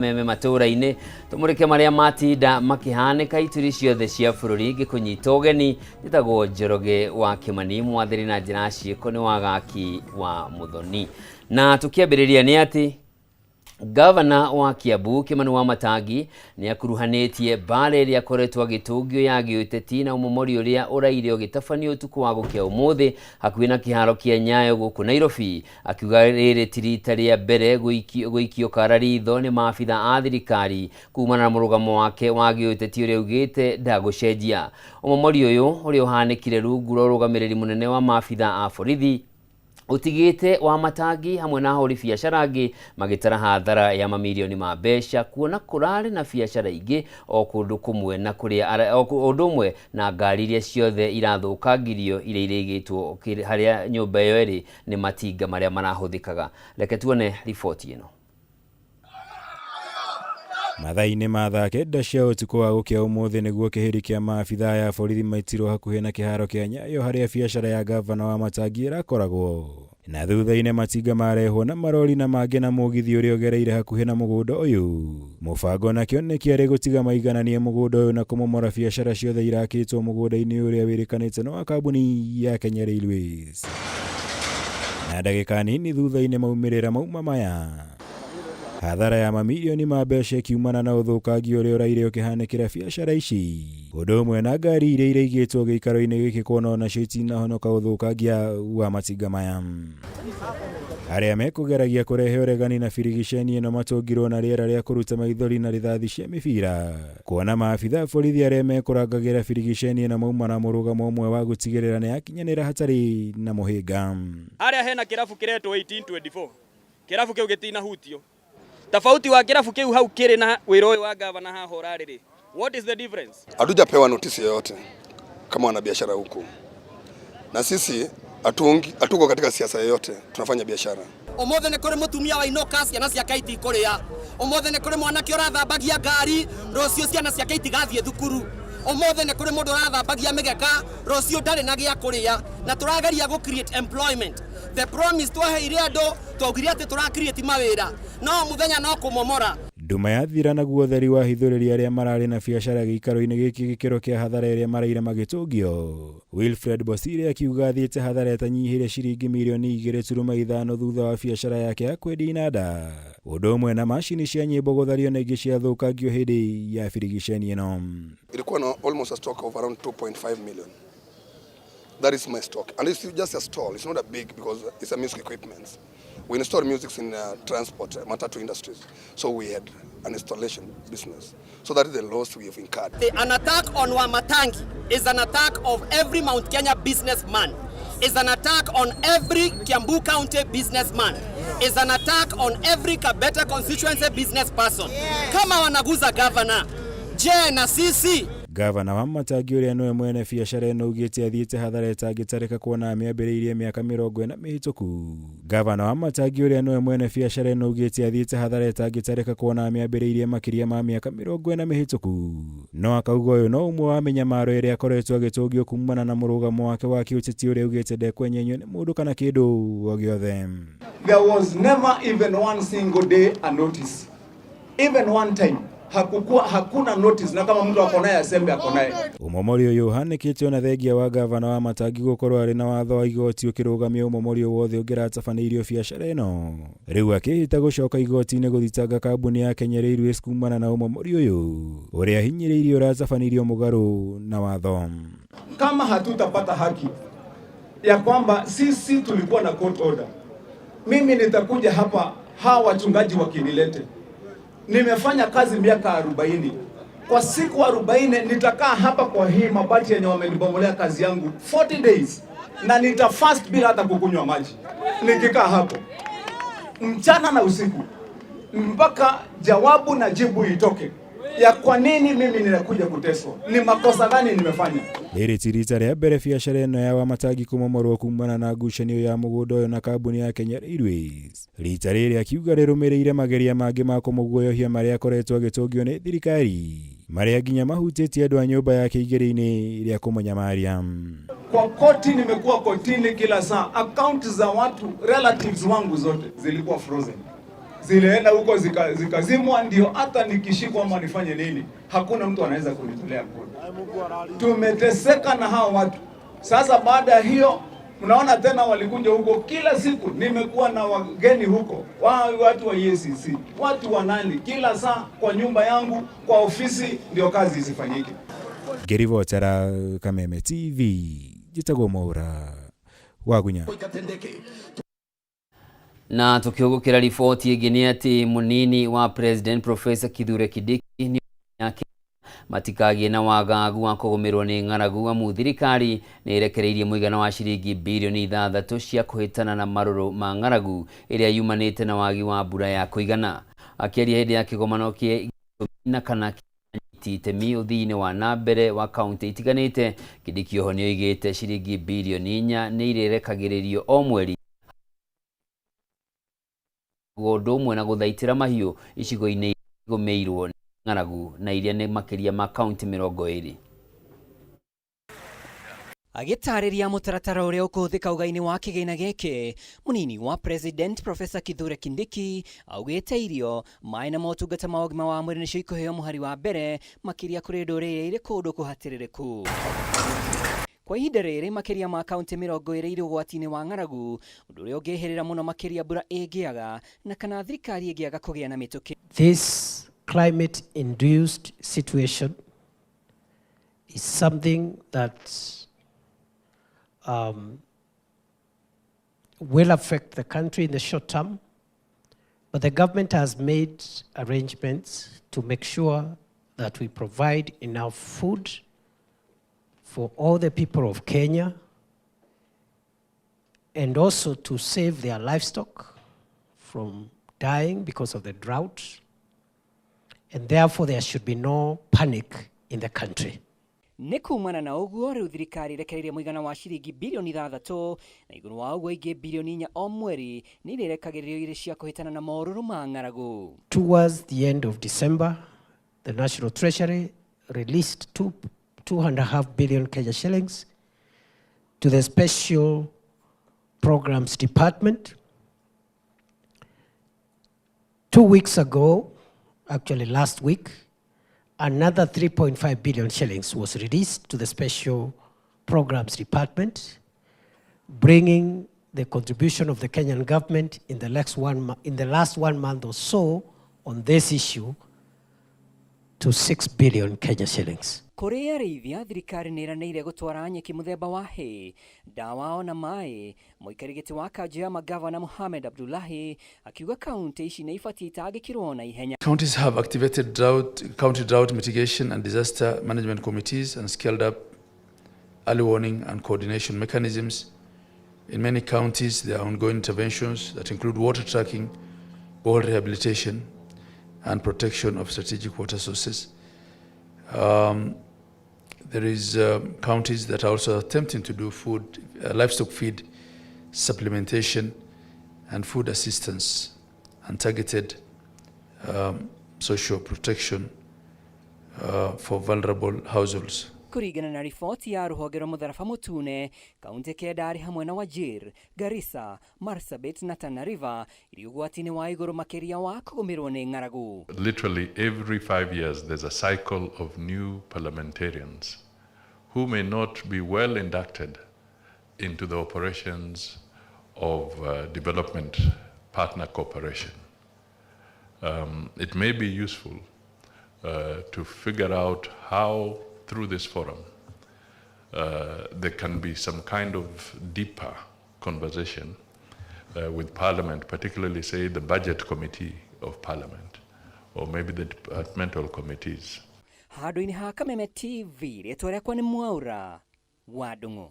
Meme matũũra-inĩ tũmũrĩke marĩa matinda makĩhanĩka ituri ciothe cia bũrũri. Ngĩkũnyita ũgeni, njĩtagwo Njoroge wa Kĩmani, mwathĩri na njĩra ya ciĩko nĩ Wagaki wa Mũthoni. Na tũkĩambĩrĩria nĩ atĩ Gavana wa Kiambu Kimani Wamatangi nĩ akuruhanĩtie mbara ĩrĩa akoretwo agĩtũngio ya gĩũteti na ũmomori ũrĩa ũraire ũgĩtabanio ũtukũ wa gũkĩa ũmũthĩ hakuhĩ na kĩharo kĩa Nyayo gũkũ Nairobi, akiuga rĩrĩ ti rita rĩa mbere gũikio kara ritho nĩ maabitha a thirikari kumana na mũrũgamo wake wa gĩũteti ũrĩa augĩte ndagũcenjia. Ũmomori ũyũ ũrĩa ũhanĩkire rungu rwa ũrũgamĩrĩri mũnene wa maabitha a borithi ũtigĩte Wamatangi hamwe na ahũri biacara angĩ magĩtara hathara ya mamirioni ma mbeca kuona kũrarĩ na biacara ingĩ o kũndũ kũmwe na kũrĩa o ũndũ ũmwe na ngari iria ciothe irathũkangirio iria irĩigĩtwo harĩa nyũmba ĩyo ĩrĩ nĩ matinga marĩa marahũthĩkaga. Reke tuone riboti ĩno. Mathaa-inĩ ma thaa 9 cia ũtukũ wa gũkĩa ũmũthĩ nĩguo kĩhĩri kĩa maabithaa ya borithi maitirwo hakuhĩ na kĩharo kĩa Nyayo harĩa biacara ya gavana wa Matangi ĩrakoragwo. Na thutha-inĩ matinga marehwo na marori na mangĩ na mũgithi ũrĩa ũgereire hakuhĩ na mũgũnda ũyũ. Mũbango na kĩoneki arĩ gũtiga maigananie mũgũnda ũyũ na kũmomora biacara ciothe irakĩtwo mũgũnda-inĩ ũrĩa wĩrĩkanĩte nĩ wa kambuni ya Kenya Railways. Na ndagĩka nini thutha-inĩ maumĩrĩra mauma maya. Hathara ya mamirioni ma mbeca ĩkiumana na ũthũkangia ũrĩa ũraire ũkĩhanĩkĩra biacara ici. Ũndũ ũmwe na ngari iria iraigĩtwo gĩikaro-inĩ gĩkĩ kuona onacio itinahonoka ũthũkangia wa matinga maya. Arĩa mekũgeragia kũrehe ũregani na birigiceni ĩno matũngirwo na rĩera rĩa kũruta maithori na rithathi cia mĩbira. Kuona maabitha a borithi arĩa mekũrangagĩra birigiceni ĩno mauma na mũrũgamo ũmwe wa gũtigĩrĩra nĩ yakinyanĩra hatarĩ na mũhĩnga. Harĩa hena kĩrabu kĩretwo 1824 kĩrabu kĩu gĩtinahutio. Tofauti wa kĩrabu kĩu hau kĩrĩ na wĩra ũyũ wa gavana haha ũrarĩ rĩ, what is the difference? Hatujapewa notisi yoyote kama wanabiashara huku, na sisi hatuko katika siasa yoyote, tunafanya biashara. Ũmũthĩ nĩ kũrĩ mũtumia wainũka ciana ciake itikũrĩa. Ũmũthĩ nĩ kũrĩ mwanake ũrathambagia ngari, rũciũ ciana ciake itigathiĩ thukuru. Ũmũthĩ nĩ kũrĩ mũndũ ũrathambagia mĩgeka, rũciũ ndarĩ na gĩa kũrĩa. Na tũrageria gũ create employment. The promise twaheire andũ, twaugire atĩ tũra create mawĩra, no mũthenya no kũmomora. Nduma yathira naguo ũtheri wahithũrĩria arĩa mararĩ na biacara gĩikaro-inĩ gĩkĩ gĩkĩro kĩa hathara ĩrĩa maraire magĩtũngio. Wilfred Bosire akiuga athiĩte hathara ĩtanyihĩire ciringi mirioni 2.5 thutha wa biacara yake ya kwendia inanda ũndũ ũmwe na macini cia nyĩmbo gũthario na ingĩ ciathũkangio hĩndĩ ya birigiceni ĩno. Ilikuwa na almost a stock of around 2.5 million. That is my stock. And it's just a stall. It's not a big because it's a music equipment. We install music in transport, matatu industries. So we had an installation business. So that is the loss we have incurred. An attack on Wamatangi is an attack of every Mount Kenya businessman. Is an attack on every Kiambu County businessman. Is an attack on every Kabete constituency business person. Kama wanaguza governor, je, na sisi? Gavana wa Matangi ũrĩa nĩwe mwene biacara ĩno augĩte athiĩte hathara ĩtangĩtarĩka kuona amĩambĩrĩirie mĩaka 40 mĩhĩtũku. Gavana wa Matangi ũrĩa nĩwe mwene biacara ĩno augĩte athiĩte hathara ĩtangĩtarĩka kuona amĩambĩrĩirie makĩria ma mĩaka 40 mĩhĩtũku. No akauga ũyũ no ũmwe wa mĩnyamaro ĩrĩa akoretwo agĩtũngio kumana na mũrũgamo wake wa kĩũteti ũrĩa augĩte ndekwenyenyio nĩ mũndũ kana kĩndũ o gĩothe. There was never even one single day a notice. Even one time. Hakukuwa, hakuna notice, na kama mtu ako naye aseme ako naye. Ũmomori ũyũ ũhanĩkĩte ona thengia wa gavana wa Matangi gũkorwo arĩ na watho wa igoti ũkĩrũgamia ũmomori o wothe ũngĩratabanĩirio biacara ĩno. Rĩu akĩhĩta gũcoka igoti-inĩ gũthitanga kambuni ya Kenya Railways kumana na ũmomori ũyũ ũrĩa hinyĩrĩirie ũratabanĩirio mũgarũ na watho. Kama hatutapata haki ya kwamba sisi tulikuwa na court order, mimi nitakuja hapa, hawa wachungaji wakinilete. Nimefanya kazi miaka 40. Kwa siku 40 nitakaa hapa kwa hii mabati yenye wamenibomolea kazi yangu 40 days, na nita fast bila hata kukunywa maji. Nikikaa hapo mchana na usiku mpaka jawabu na jibu itoke ya kwa nini mimi ninakuja kuteswa, ni makosa gani nimefanya. Rĩrĩ ti rita rĩa mbere biacara ĩno ya Wamatangi kũmomorwo kumana na ngucanio ya mũgũnda ũyũ na kambuni ya Kenya Railways. Rita rĩrĩ akiuga rĩrũmĩrĩire mageria mangĩ ma kũmũguoyohia marĩa akoretwo agĩtũngio nĩ thirikari marĩa nginya mahutĩtie andũ a nyũmba yake igĩrĩ-inĩ rĩa kũmũnyamaria. Kwa koti nimekuwa kotini kila saa, account za watu relatives wangu zote zilikuwa frozen. Zilienda huko zikazimwa, ndio hata nikishikwa ama nifanye nini, hakuna mtu anaweza kunitolea mkono. Tumeteseka na hao watu. Sasa baada ya hiyo, mnaona tena walikuja huko kila siku, nimekuwa na wageni huko, watu wa EACC, watu wa nani, kila saa kwa nyumba yangu, kwa ofisi, ndio kazi isifanyike. Ngĩribotera Kameme TV, njĩtagwo Mwaura Wagunya. Na tukiugukira riboti ĩngĩ nĩ atĩ mũnini wa President Professor Kithure Kindiki nĩ yake matikagie na wagagu wa kũgũmĩrwo nĩ ng'aragu amu thirikari nĩ ĩrekereirie mũigana wa ciringi birioni 6 cia kũhĩtana na marũrũ ma ng'aragu ĩrĩa yumanĩte na wagi wa mbura ya kũigana. Akĩaria hĩndĩ ya kĩgomano kĩa na kana anyiti itemi ũthii-inĩ wa na mbere wa kaunti itiganĩte, Kindiki oho nĩoigĩte ciringi birioni 4 nĩ irĩrekagĩrĩrio o mweri ũndũ ũmwe na gũthaitĩra mahiũ icigo-inĩ igũmĩirwo nĩ ng'aragu na iria nĩ makĩria ma kaunti 20. Agĩtarĩria mũtaratara ũrĩa ũkũhũthĩka ũgai-inĩ wa kĩgĩna gĩkĩ, mũnini wa President Professor Kithure Kindiki augĩte irio, maĩ na motungata ma ũgima wa mwĩrĩ nĩcio ikũheo mũhari wa mbere makĩria kũrĩ ndũrĩrĩ irĩ kũndũ kũhatĩrĩrĩku. Kwa ihinda rĩrĩ makĩria ma kaunti 20 irĩ ũgwati-inĩ wa ng'aragu, ũndũ ũrĩa ũngĩhĩrĩra mũno makĩria mbura ĩngĩaga na kana thirikari ĩngĩaga kũgĩa na mĩtũkĩ. This climate induced situation is something that will affect the country in the short term, but the government has made arrangements to make sure that we provide enough food for all the people of Kenya and also to save their livestock from dying because of the drought. And therefore, there should be no panic in the country. Nĩ kumana na ũguo rĩu thirikari ĩrekereirie mũigana wa ciringi birioni 6 na igũrũ wa ũguo ingĩ birioni 4 o mweri nĩ irĩrekagĩrĩrio irĩ cia kũhĩtana na morũrũ ma ng'aragu. Towards the end of December, the National Treasury released 2.5 billion Kenya shillings to the Special Programs Department. 2 weeks ago, actually last week, another 3.5 billion shillings was released to the Special Programs Department, bringing the contribution of the Kenyan government in the last one month or so on this issue to 6 billion Kenya shillings. Kũrĩ arĩithia, thirikari nĩ ĩranĩire gũtwara nyeki mũthemba wa hay, ndawa ona maĩ. Mũikari gĩtĩ wa kanjũ ya magavana Mohamed Abdullahi akiuga kaunti ici nĩ ibatiĩ itangĩkĩrwo na ihenya. Counties have activated county drought mitigation and disaster management committees and scaled up early warning and coordination mechanisms. In many counties, there are ongoing interventions that include water tracking, borehole rehabilitation, and protection of strategic water sources. There is counties that are also attempting to do livestock feed supplementation and food assistance and targeted social protection for vulnerable households. Kũringana na riboti ya rũhonge rwa mũtharaba mũtune, kaunti 9 arĩ hamwe na Wajir, Garissa, Marsabit na Tana River irĩ ũgwati-inĩ wa igũrũ makĩria wa kũgũmĩrwo nĩ ng'aragu. Literally every 5 years, there's a cycle of new parliamentarians who may not be well inducted into the operations of development partner cooperation. It may be useful to figure out how, through this forum, there can be some kind of deeper conversation with Parliament, particularly, say, the Budget Committee of Parliament, or maybe the departmental committees. Handũ-inĩ ha Kameme TV, rĩtwa rĩakwa nĩ Mwaura wa Ndung'u.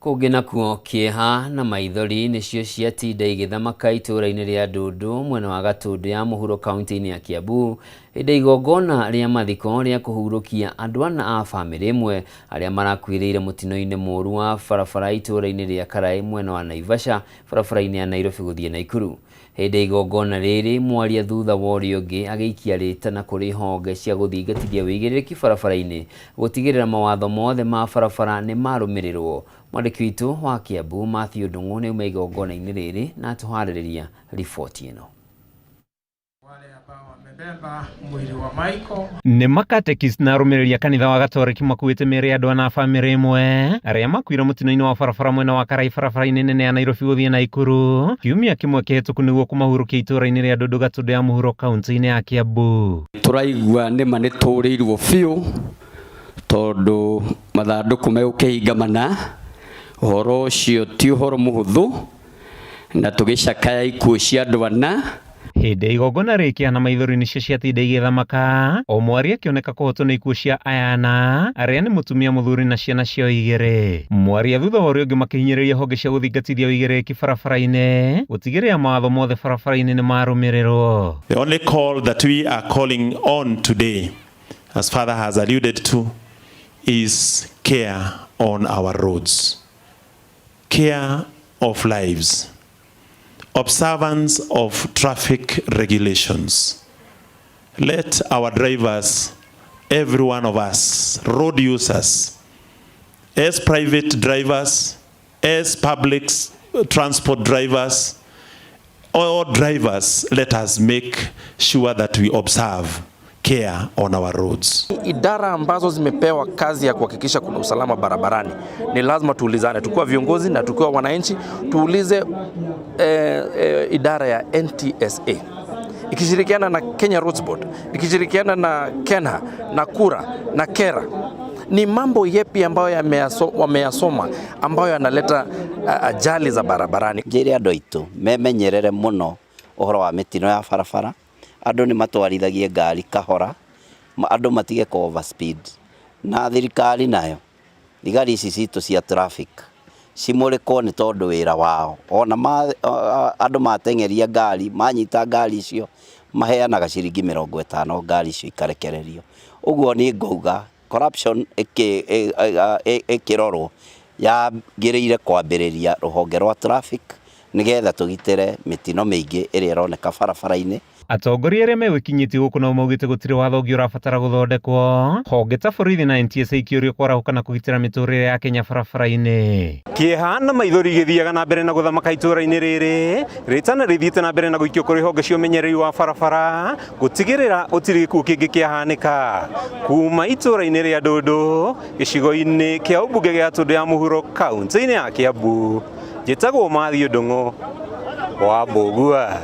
Kũngĩ nakuo, kĩeha na maithori nĩcio ciatinda igĩthamaka itũũra-inĩ rĩa Ndundu mwena wa Gatũndũ ya mũhuro kaunti-inĩ ya Kiambu hĩndĩ igongona rĩa mathiko rĩa kũhurũkia andũ ana a bamĩrĩ ĩmwe arĩa marakuĩrĩire mũtino-inĩ mũũru wa barabara itũũra-inĩ rĩa Karaĩ mwena wa Naivasha barabara-inĩ ya Nairobi gũthiĩ Naikuru. Hĩndĩ ya igongona rĩrĩ mwaria thutha wa ũrĩa ũngĩ agĩikia rĩtana kũrĩ honge cia gũthingatithia wĩigĩrĩrĩki barabara-inĩ gũtigĩrĩra mawatho mothe ma barabara nĩ marũmĩrĩrwo. Mwandĩki witũ wa Kiambu Matthew Ndung'u nĩ auma igongona-inĩ rĩrĩ na atũharĩrĩria riboti ĩno. Nĩ makatekist na arũmĩrĩri a kanitha wa gatoreki makuĩte mĩĩrĩ ya andũ ana a bamĩrĩ ĩmwe arĩa makuire mũtino-inĩ wa barabara mwena wa Karai barabara-inĩ nene ya Nairobi gũthiĩ Naikuru kiumia kĩmwe kĩhĩtũku nĩguo kũmahurũkia itũũra-inĩ rĩa Ndundu Gatũndũ ya mũhuro kaunti-inĩ ya Kiambu. Tũraigua nĩma nĩ tũrĩirwo biũ tondũ mathandũkũ megũkĩhinga mana, ũhoro ũcio ti ũhoro mũhũthũ na tũgĩcakaya ikuũ cia andũ ana. Hĩndĩ ya igongona rĩkĩa na maithori nĩcio ciatinda igĩthamaka, o mwaria akĩoneka kũhotwo nĩ ikuũ cia aya ana arĩa nĩ mũtumia mũthuri na ciana ciao igĩrĩ. Mwaria thutha wa ũrĩa ũngĩ makĩhinyĩrĩria honge cia gũthingatithia ũigĩrĩrĩki barabara-inĩ gũtigĩrĩra mawatho mothe barabara-inĩ nĩ marũmĩrĩrwo. The only call that we are calling on today, as Father has alluded to, is care on our roads, care of lives, observance of traffic regulations. Let our drivers, every one of us, road users, as private drivers, as public transport drivers, all drivers, let us make sure that we observe care on our roads. Idara ambazo zimepewa kazi ya kuhakikisha kuna usalama barabarani, ni lazima tuulizane, tukiwa viongozi na tukiwa wananchi, tuulize idara ya NTSA ikishirikiana na Kenya Roads Board, ikishirikiana na KENHA na KURA na KERA, ni mambo yepi ambayo wameyasoma ambayo yanaleta ajali za barabarani. Njĩre andũ aitũ memenyerere mũno ũhoro wa mĩtino ya barabara, andũ nĩ matwarithagie ngari kahora, andũ matige kũ overspeed, na thirikari nayo thigari ici citũ cia traffic cimũrĩkwo nĩ tondũ wĩra wao ona andũ mateng'eria ngari manyita ngari icio maheanaga ciringi 50 ngari icio ikarekererio. Ũguo nĩ ngauga corruption ĩkĩrorwo yagĩrĩire kwambĩrĩria rũhonge rwa traffic nĩgetha tũgitĩre mĩtino mĩingĩ ĩrĩa ĩroneka barabara-inĩ. Atongoria arĩa megwĩkinyĩtie gũkũ nao maugĩte gũtirĩ watho ũngĩ ũrabatara gũthondekwo honge ta borithi na NTSA ikĩũrio kwarahũka na kũgitĩra mĩtũrĩre ya Kenya barabara-inĩ. Kĩeha na maithori gĩthiaga na mbere na gũthamaka itũũra-inĩ rĩrĩ rĩtana rĩthiĩte na mbere na gũikio kũrĩ honge cia ũmenyereri wa barabara gũtigĩrĩra gũtirĩ gĩkuũ kĩngĩ kĩahanĩka. Kuma itũũra-inĩ rĩa Ndundu gĩcigo-inĩ kĩa ũmbunge gĩa Tũndũ ya mũhuro kaunti-inĩ ya Kiambu, njĩtagwo Matthew Ndung'u wa Mbũgua.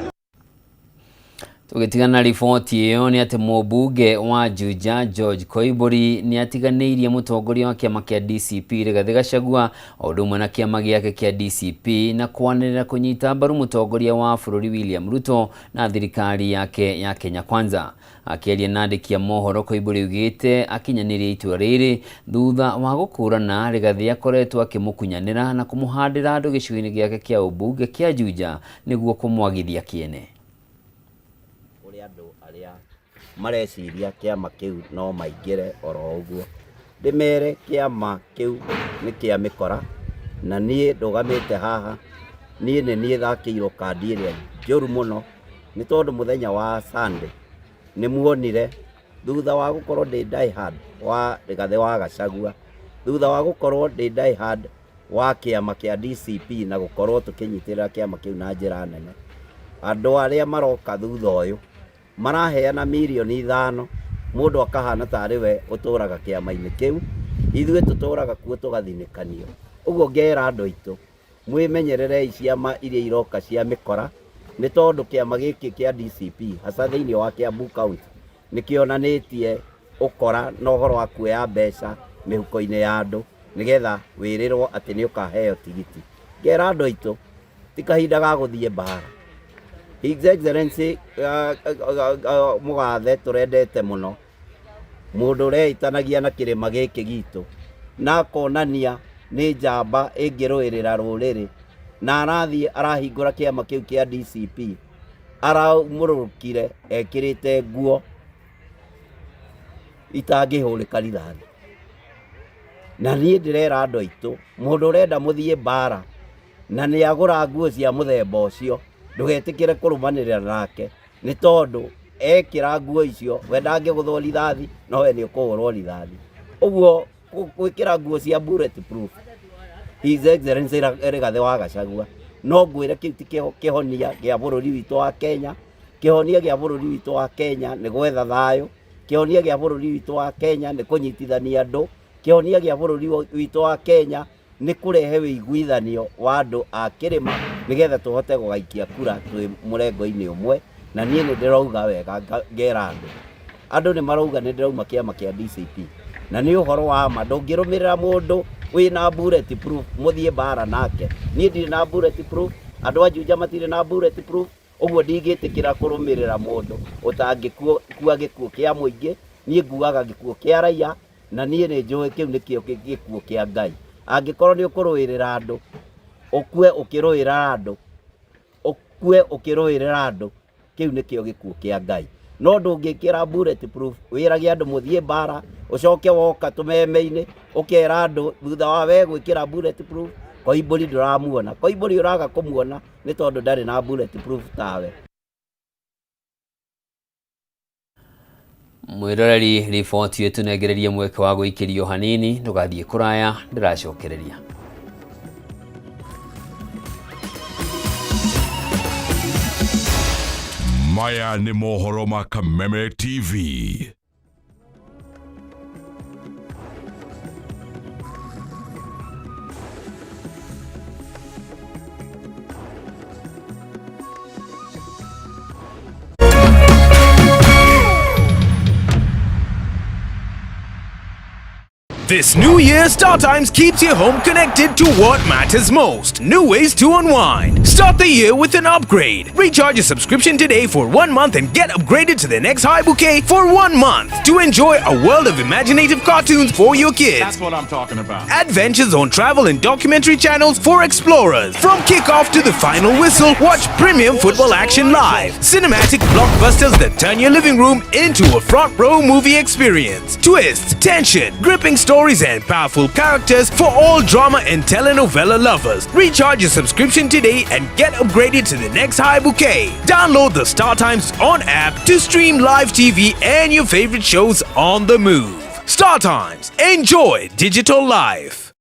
Tũgĩtigana riboti ĩyo nĩ atĩ mũmbunge wa Juja George Koimbũri nĩ atiganĩirie mũtongoria wa kĩama kĩa DCP Rigathĩ Gachagua o ũndũ ũmwe na kĩama gĩake kĩa DCP na kwanĩrĩra kũnyita mbaru mũtongoria wa bũrũri William Ruto na thirikari yake ya Kenya Kwanza. Akĩaria na andĩki a mohoro Koimbũri augĩte akinyanĩrie itua rĩrĩ thutha wa gũkũrana Rigathĩ akoretwo akĩmũkunyanĩra na kũmũhandĩra andũ gĩcigo-inĩ gĩake kĩa ũmbunge kĩa Juja nĩguo kũmwagithia kĩene. Kũrĩ andũ arĩa mareciria kĩama kĩu no maingĩre oro ũguo, ndĩmere kĩama kĩu nĩ kĩa mĩkora, na niĩ ndũgamĩte haha niĩ nĩ niĩ thakĩirwo kandi ĩrĩa njũru mũno, nĩ tondũ mũthenya wa Sunday nĩ muonire thutha wa gũkorwo ndĩ die hard wa Rigathĩ wa Gachagua, thutha wa gũkorwo ndĩ die hard wa kĩama kĩa DCP na gũkorwo tũkĩnyitĩrĩra kĩama kĩu na njĩra nene, andũ arĩa maroka thutha ũyũ maraheana mirioni 5 mũndũ akahana tarĩ we ũtũraga kĩama-inĩ kĩu, ithuĩ tũtũraga kuo tũgathinĩkanio. Ũguo ngera andũ aitũ mwĩmenyererei ciama iria iroka cia mĩkora, nĩ tondũ kĩama gĩkĩ kĩa DCP hasa thĩinĩ wa Kiambu County nĩ kĩonanĩtie ũkora na ũhoro wa kuoya mbeca mĩhuko-inĩ ya andũ nĩgetha wĩrĩrwo atĩ nĩ ũkaheo tigiti. Ngera andũ aitũ ti kahinda ga gũthiĩ mbara. His Excellency mũgathe tũrendete mũno, mũndũ ũreĩtanagia na kĩrĩma gĩkĩ gitũ na akonania nĩ njamba ĩngĩrũĩrĩra rũrĩrĩ, na arathiĩ arahingũra kĩama kĩu kĩa DCP araumũrũkire ekĩrĩte nguo itangĩhũrĩka rithathi. Na niĩ ndĩrera andũ aitũ mũndũ ũrenda mũthiĩ mbara na nĩ agũra nguo cia mũthemba ũcio Ndũgetĩkĩre kũrũmanĩrĩra nake nĩ tondũ ekĩra nguo icio we ndangĩgũthwo rithathi no we nĩ ũkũhũrwo rithathi. Ũguo gwĩkĩra nguo cia bullet proof His Excellency Rigathĩ wa Gachagua no ngwĩre kĩu ti kĩhonia gĩa bũrũri witũ wa Kenya. Kĩhonia gĩa bũrũri witũ wa Kenya nĩ gwetha thayũ. Kĩhonia gĩa bũrũri witũ wa Kenya nĩ kũnyitithania andũ. Kĩhonia gĩa bũrũri witũ wa Kenya nĩ kũrehe wĩiguithanio wa andũ a kĩrĩma nĩgetha tũhote gũgaikia kura twĩ mũrengo-inĩ ũmwe. Na niĩ nĩ ndĩrauga wega ngera andũ. Andũ nĩ marauga nĩ ndĩrauma kĩama kĩa DCP. Na nĩ ũhoro wa ma, ndũngĩrũmĩrĩra mũndũ wĩna bullet proof mũthiĩ mbara nake. Niĩ ndirĩ na bullet proof, andũ a Juja matirĩ na bullet proof, ũguo ndingĩtĩkĩra kũrũmĩrĩra mũndũ ũtangĩkua gĩkuũ kĩa mũingĩ. Niĩ nguaga gĩkuũ kĩa raia, na niĩ nĩ njũĩ kĩu nĩkĩo gĩkuũ kĩa Ngai. Angĩkorwo nĩ ũkũrũĩrĩra andũ, ũkue ũkĩrũĩra andũ, ũkue ũkĩrũĩrĩra andũ, kĩu nĩkĩo gĩkuũ kĩa Ngai. No ndũngĩkĩra bullet proof wĩrage andũ mũthiĩ mbara, ũcoke woka tũmeme-inĩ ũkera andũ thutha wa we gwĩkĩra bullet proof, Koimbũri ndũramuona. Koimbũri ũraga kũmuona nĩ tondũ ndarĩ na bullet proof tawe. Mwĩroreri, riboti ĩtũnengererie mweke wa gũikĩrio hanini, ndũgathiĩ kũraya, ndĩracokereria. Maya nĩ mohoro ma Kameme TV. This new year, StarTimes keeps your home connected to what matters most. New ways to unwind. Start the year with an upgrade. Recharge your subscription today for 1 month and get upgraded to the next high bouquet for 1 month to enjoy a world of imaginative cartoons for your kids. That's what I'm talking about. Adventures on travel and documentary channels for explorers. From kickoff to the final whistle, watch premium football action live. Cinematic blockbusters that turn your living room into a front row movie experience. Twists, tension, gripping stories and powerful characters for all drama and telenovela lovers. Recharge your subscription today and get upgraded to the next high bouquet. Download the StarTimes On app to stream live TV and your favorite shows on the move. StarTimes, enjoy digital life.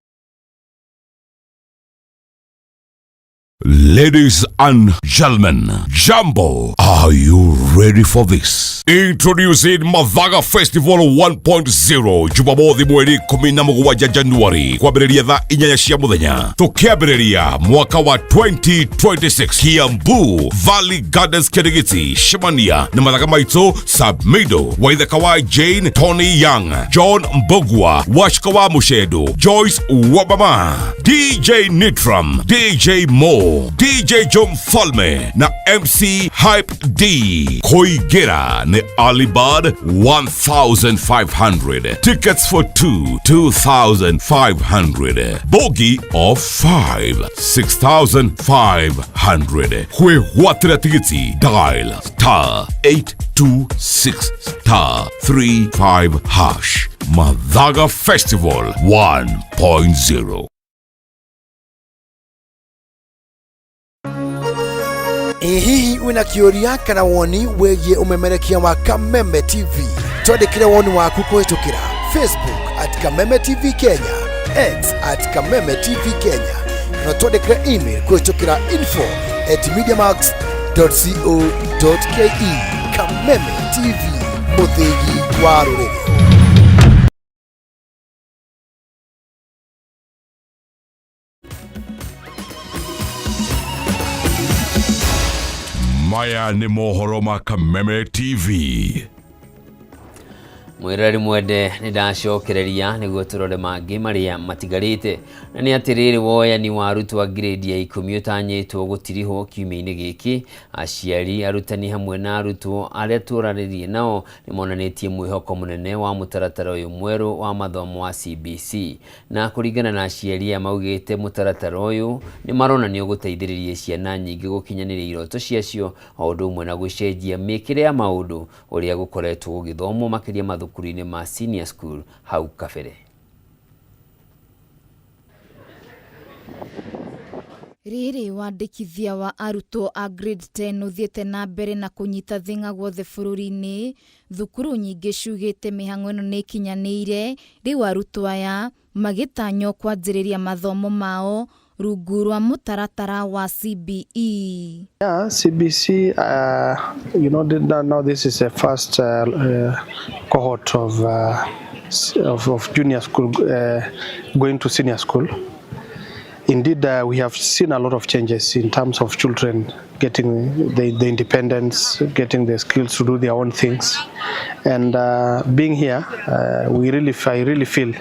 Ladies and gentlemen, Jambo, are you ready for this? Introducing Mathaga Festival 1.0 Jumamothi mweri 17 Januari kwambĩrĩria thaa 8 cia mũthenya tũkĩambĩrĩria mwaka wa 2026 Kiambu Valley Gardens Kirigiti Shemania na mathaga maitũ Sabmido Waithaka wa Jane Tony Young John Mbogua Washika wa Mushedo Joyce Wabama DJ Nitram DJ Mo DJ Joe Mfalme na MC Hype D. Koigera ni Alibad 1500. Tickets for 2 2500. Bogi of 5 6500. Kwĩgwatĩra tigiti dial star 826 star 35 hash. Mathaga Festival 1.0. Ĩ hihi wĩna kĩũria kana woni wĩgiĩ ũmemerekia wa Kameme TV? Twandĩkĩre woni waku kũhĩtũkĩra Facebook at Kameme TV Kenya, X at Kameme TV Kenya, kana twandĩkĩre email kũhĩtũkĩra info at mediamax dot co dot ke. Kameme TV, mũthĩgi wa rũrĩrĩ. Maya nĩ mohoro ma Kameme TV. Mwĩroreri mwende, nĩ ndacokereria nĩguo tũrore mangĩ marĩa matigarĩte. Na nĩ atĩrĩrĩ, woyani wa arutwo a grade ya 10 ũtanyĩtwo gũtirihwo kiumia-inĩ gĩkĩ. Aciari, arutani hamwe na arutwo arĩa tũranĩrie nao nĩ monanĩtie mwĩhoko mũnene wa mũtaratara ũyũ mwerũ wa mathomo wa CBC. Na kũringana na aciari aya maugĩte mũtaratara ũyũ nĩ maronania ũgũteithĩrĩria ciana nyingĩ gũkinyanĩria iroto ciacio, o ũndũ ũmwe na gũcenjia mĩkĩre ya maũndũ ũrĩa gũkoretwo gũgĩthomwo makĩria mathukuru-inĩ ma senior school hau kabere. Rĩrĩ wandĩkithia wa arutwo a grade 10 ũthiĩte na mbere na kũnyita thĩng'a guothe bũrũri-inĩ, thukuru nyingĩ ciugĩte mĩhang'o ĩno nĩ ĩkinyanĩire, rĩu arutwo aya magĩtanywo kwanjĩrĩria mathomo mao rungu rwa mũtaratara wa CBE. Yeah, CBC, now this is the first cohort of junior school going to senior school. Indeed, we have seen a lot of changes in terms of children getting the independence, getting the skills to do their own things. And being here, I really feel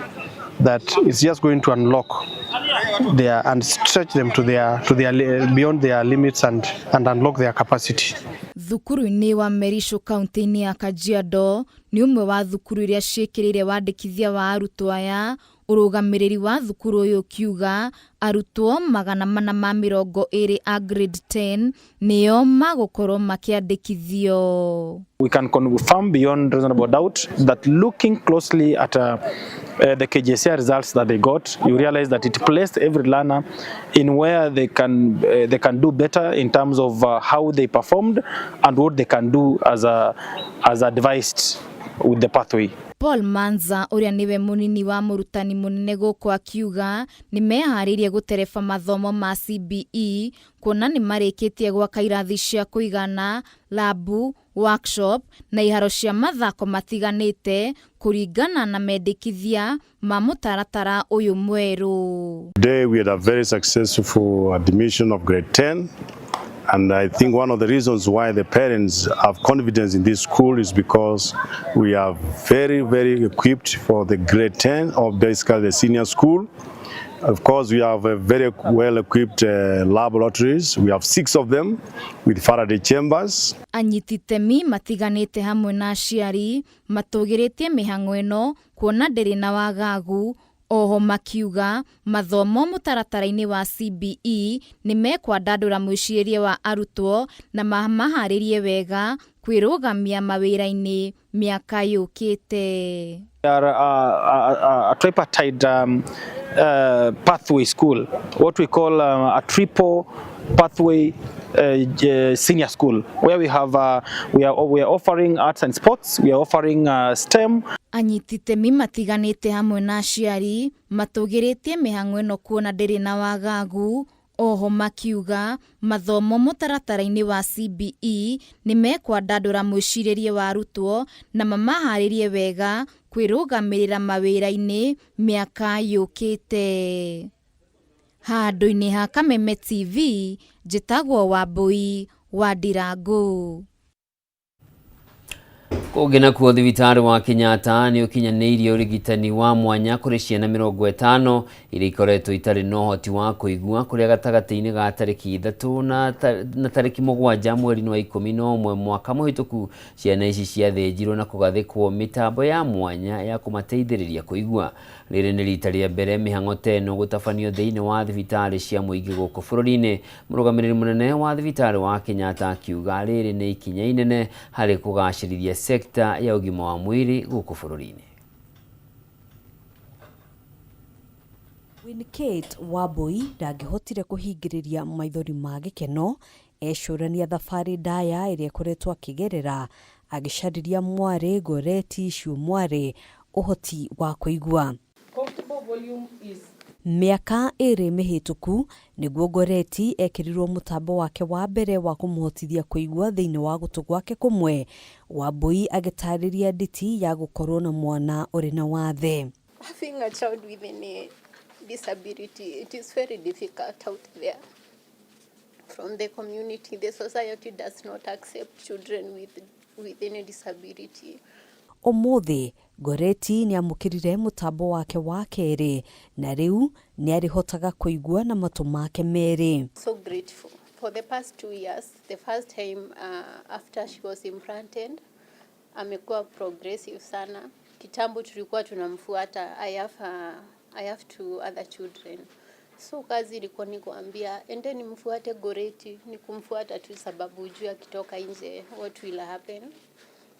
that it's just going to unlock their and stretch them to their beyond their limits and unlock their capacity. Thukuru-inĩ wa Merisho kaunti-inĩ ya Kajiado nĩ ũmwe wa thukuru iria ciĩkĩrĩire wandĩkithia wa arutwo aya. Ũrũgamĩrĩri wa thukuru ũyũ ũkiuga arutwo 420 a grade 10 nĩo magũkorwo makĩandĩkithio. We can confirm beyond reasonable doubt that looking closely at the KJSEA results that they got, you realize that it placed every learner in where they can do better in terms of how they performed and what they can do as advised with the pathway. Paul Manza ũrĩa nĩwe mũnini wa mũrutani mũnene gũkũ akiuga nĩ meharĩirie gũtereba mathomo ma CBE kuona nĩ marĩkĩtie gwaka irathi cia kũigana, labu, workshop na iharo cia mathako matiganĩte kũringana na mendekithia ma mũtaratara ũyũ mwerũ. Today we had a very successful admission of grade 10, and I think one of the reasons why the parents have confidence in this school is because we are very, very equipped for the grade 10 or basically the senior school. Of course, we have a very well equipped laboratories. We have six of them with Faraday chambers. Anyiti itemi matiganĩte hamwe na aciari matũgĩrĩtie mĩhang'o ĩno kuona ndĩrĩ na wagagu. Oho makiuga mathomo mũtaratara-inĩ wa CBE nĩ mekwandandũra mwĩcirĩrie wa arutwo na mamaharĩrie wega kwĩrũgamia mawĩra-inĩ mĩaka yũkĩte. We are a tripartite pathway school, what we call a triple pathway senior school, where we are offering arts and sports, we are offering STEM. Anyiti itemi matiganĩte hamwe na aciari matũgĩrĩtie mĩhang'o ĩno kuona ndĩrĩ na wagagu. Oho makiuga mathomo mũtaratara-inĩ wa CBE nĩ mekwandandũra mwĩcirĩrie wa arutwo na mamaharĩrie wega kwĩrũgamĩrĩra mawĩra-inĩ mĩaka yũkĩte. Handũ-inĩ ha Kameme TV, njĩtagwo Wambui wa Ndirangu. Kũngĩ nakuo, thibitarĩ wa Kenyatta nĩ ũkinyanĩirie ũrigitani wa mwanya kũrĩ ciana 50 iria ikoretwo itarĩ na ũhoti wa kũigua, kũrĩa gatagatĩ-inĩ ga tarĩki 3 na tarĩki 7 mweri-inĩ wa 11 mwaka mũhĩtũku ciana ici ciathĩnjirwo na kũgathĩkwo mĩtambo ya mwanya ya kũmateithĩrĩria kũigua. Rĩrĩ nĩ rita rĩa mbere mĩhang'o ta ĩno gũtabanio thĩinĩ wa thibitarĩ cia mũingĩ gũkũ bũrũri-inĩ. Mũrũgamĩrĩri mũnene wa thibitarĩ wa Kenyatta akiuga rĩrĩ nĩ ikinya inene harĩ kũgacĩrithia sekta ya ũgima wa mwĩrĩ gũkũ bũrũri-inĩ. Winkate Wambui ndangĩhotire kũhingĩrĩria maithori ma gĩkeno ecũrania thabarĩ ndaya ĩrĩa ĩkoretwo akĩgerera agĩcarĩria mwarĩ Goreti Ciumwarĩ ũhoti wa kũigua. Mĩaka 2 mĩhĩtũku nĩguo Goreti ekĩrirwo mũtambo wake wa mbere wa kũmũhotithia kũigua thĩinĩ wa gũtũ gwake kũmwe. Wambui agĩtarĩria nditi ya gũkorwo na mwana ũrĩ na wathe. Having a child with any disability, it is very difficult out there. From the community, the society does not accept children with any disability. Ũmũthĩ Goreti nĩamũkĩrire mũtambo wake wa kerĩ na rĩu nĩarĩhotaga kũigua na matũ make merĩ. So grateful. For the past 2 years, the first time after she was implanted, amekuwa progressive sana. Kitambo tulikuwa tunamfuata. I have two other children. So kazi ilikuwa ni kuambia endeni mfuate Goreti, ni kumfuata tu sababu hujui akitoka nje what will happen.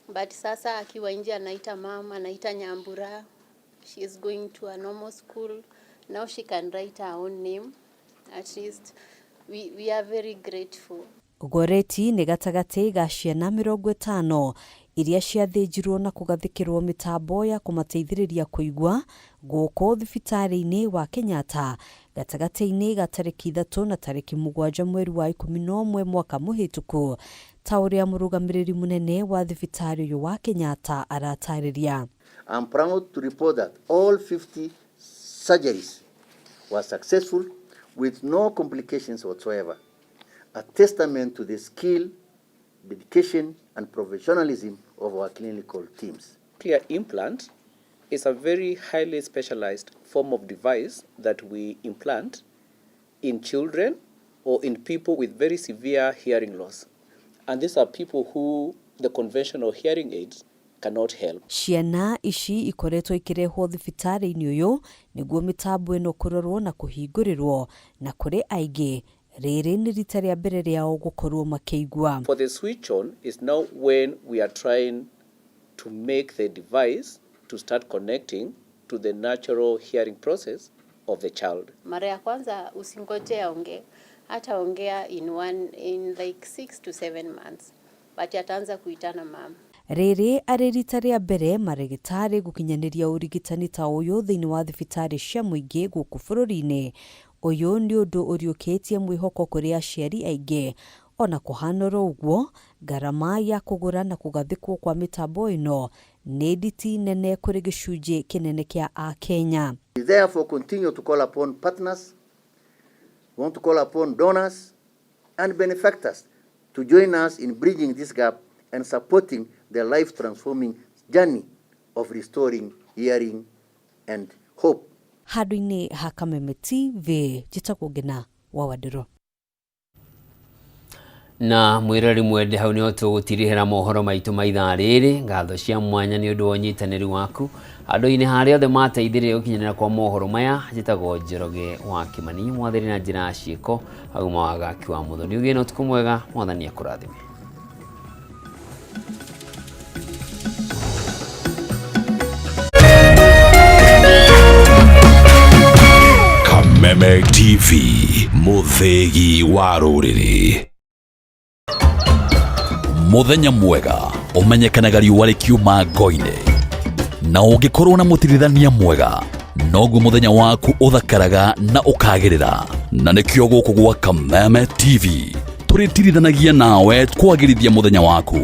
But sasa akiwa nje anaita mama, anaita Nyambura. She is going to a normal school. Now she can write her own name. At least We are very grateful. Goreti nĩ gatagatĩ ga ciana 50 iria ciathĩnjirwo na kũgathĩkĩrwo mĩtambo ya kũmateithĩrĩria kũigua gũkũ thibitarĩ-inĩ wa Kenyatta gatagatĩ-inĩ ga tarĩki 3 na tarĩki 7 mweri wa 11 mwaka mũhĩtũku, ta ũrĩa mũrũgamĩrĩri mũnene wa thibitarĩ ũyũ wa Kenyatta aratarĩria. I'm proud to report that all 50 surgeries were successful with no complications whatsoever, a testament to the skill, dedication, and professionalism of our clinical teams. Cochlear implant is a very highly specialized form of device that we implant in children or in people with very severe hearing loss. And these are people who the conventional hearing aids cannot help. Ciana ici ikoretwo ikĩrehwo thibitarĩ-inĩ ũyũ nĩguo mĩtambo ĩno kũrorwo na kũhingũrĩrwo, na kũrĩ aingĩ rĩrĩ nĩ rita rĩa mbere rĩao gũkorwo makĩigua. For the switch on is now when we are trying to make the device to start connecting to the natural hearing process of the child. Mara ya kwanza usingoje aongee, hataongea in like 6 to 7 months, but ataanza kuitana mama. Rĩrĩ arĩ rita rĩa mbere marĩgĩtarĩ gũkinyanĩria ũrigitani ta ũyũ thĩinĩ wa thibitarĩ cia mũingĩ gũkũ bũrũri-inĩ. Ũyũ nĩ ũndũ ũriũkĩtie mwĩhoko kũrĩ aciari aingĩ. Ona kũhana oro ũguo, ngarama ya kũgũra na kũgathĩkwo kwa mĩtambo ĩno nĩ nditi nene kũrĩ gĩcunjĩ kĩnene kĩa Akenya. We therefore continue to call upon partners, we want to call upon donors and benefactors to join us in bridging this gap and supporting the life-transforming journey of restoring hearing and hope. Handũ-inĩ ha Kameme TV, njĩtagwo Ngina wa Wandũrũ. Na mwĩrori mwende, hau nĩho tũgũtirihĩra mohoro maitũ ma ithaa rĩrĩ. Ngatho cia mwanya nĩ ũndũ wa ũnyitanĩri waku andũ-inĩ harĩa othe mateithĩrĩria gũkinyanĩra kwa mohoro maya. Njĩtagwo Njoroge wa Kĩmani, mwathĩri na njĩra ya ciĩko aguma wa Gaki wa Mũthoni. Ũgĩe na ũtukũ mwega, Mwathani akũrathime. Kameme TV, mũthĩgi wa rũrĩrĩ. Mũthenya mwega ũmenyekanaga riũa rĩkiuma ngo-inĩ, na ũngĩkorwo na mũtirithania mwega noguo mũthenya waku ũthakaraga na ũkagĩrĩra. Na nĩkĩo gũkũ gwa Kameme TV tũrĩtirithanagia nawe kwagĩrithia mũthenya waku.